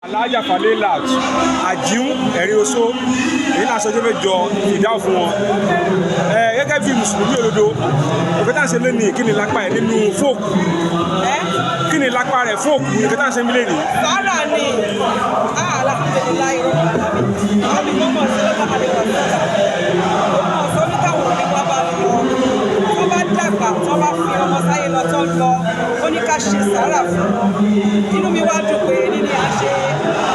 Alhaja Falilat Àjíún Ẹ̀rí Oṣó, èyí náà sọjọ́ 8 ìdáhùn fún wọn. Ẹ gẹ́gẹ́ bí mùsùlùmí òdodo, òkè tá à ń ṣe lónìí, kí ni lápá ẹ̀ nínú fóòkù? Kí ni lápá rẹ̀ fóòkù òkè tá à ń ṣe mílíọ̀nù? Sàárà ni. Alhamdulillahi rabbil alamin. Àbí mọ́mọ́ sí lọ́wọ́ àlewà sọ́jà. Ó mọ̀ sọ ní káwọn òbí wa bá lọ. Tó bá dàgbà, tó bá fi ọmọ sáyé lọ tó lọ, ó ní ká ṣe sàárà fún wọn. Inú mi wá dùn pé níní à ń ṣe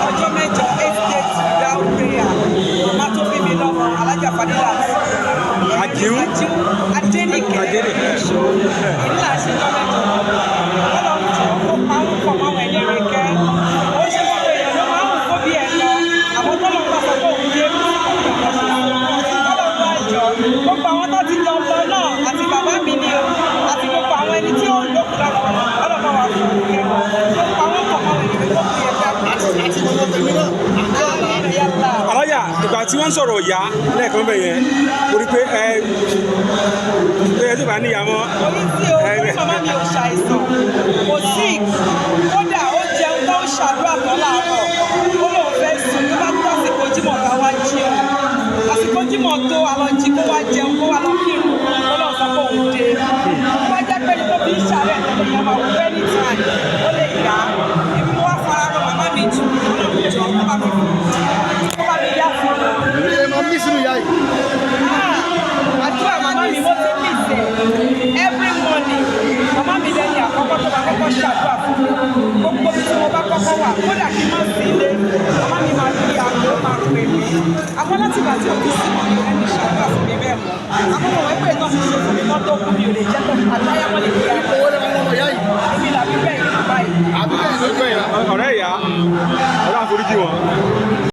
ọjọ́ 8, 8 days without prayer. Màmá tó bí mi lọ́mọ, Alhaja Fadilat. Àjíún. Àjíún Adéníkẹ́. Adéníkẹ́. Ìṣó. Èyí là ń ṣe ọjọ́ 8. Ọlọ́run jọ kó pa wọ́n pọ̀ máwọn ẹni rẹ̀ kẹ́. Ó ṣe gbogbo èèyàn ló máa ń kó bí ẹ̀ lọ. Àwọn tọ́lọ̀ ń bá sọ pé òun dé, Ọlọ́run wá jọ. Gbogbo àwọn tó ti lọ lọ náà àti bàbá mi ni o àti gbogbo àwọn ẹni tí ó lókun lọ́rọ̀ wọn, Ọlọ́run wà fún òun kẹ́ wọn. Kó pa wọ́n pọ̀ máwọn ẹni rẹ̀ kó fi ẹ̀fẹ́. Àti gbogbo tèmi náà àti ọ̀la. Alájà, ìgbà tí wọ́n ń sọ̀rọ̀ ìyá lẹ́ẹ̀kan bẹ̀ yẹn, mo rí pé ẹ pé ẹ tó bá níyà mọ́. Orí tí o orí màmá mi ò ṣàìsàn, kò sick. Kódà ó jẹun tó ń ṣàdúrà tán láàárọ̀, ó lóun fẹ́ sùn. Tó bá tó àsìkò jímọ̀, ká wá jí o. Àsìkò jímọ̀ tó, àlọ́ jí kó wá jẹun, kó wá lọ kírun, ó lóun sọ pé òun dé. Tó bá jẹ́ pé ní tó fi ń ṣàárẹ̀ tẹ́lẹ̀ yẹn, máa wú anytime ó lè yá. Èmi mo wá fara rọ màmá mi jù. Ọlọ́run jọ kó bá mi yá fún un. Ẹ máa mí sínú ìyá yìí. Àdúrà màmá mi, mo ti miss ẹ̀. Every morning, màmá mi lẹ́ni àkọ́kọ́ tó máa kọ́kọ́ ṣàdúrà fún mi. Gbogbo ibi tí mo bá kọ́kọ́ wà, kódà kí n má sí ilé, màmá mi máa fi aago máa pè mí. Àmọ́ láti ìgbà tí òbí sí mọ̀ ní ẹni ṣàdúrà fún mi bẹ́ẹ̀ mọ́. Àmọ́ mo wẹ́ pé ìtàn ti ṣe fún mi kán tó kú, mi ò lè jẹ́ tó àtàyàmọ́ lè fi Owó lè máa ń lọ́mọ ìyá yìí. Èmi làbí bẹ́ẹ̀ yìí báyìí. Àbí bẹ́ẹ̀ ló gbẹ̀yìn. Ọ̀rẹ́ ìyá, ọ̀rẹ́.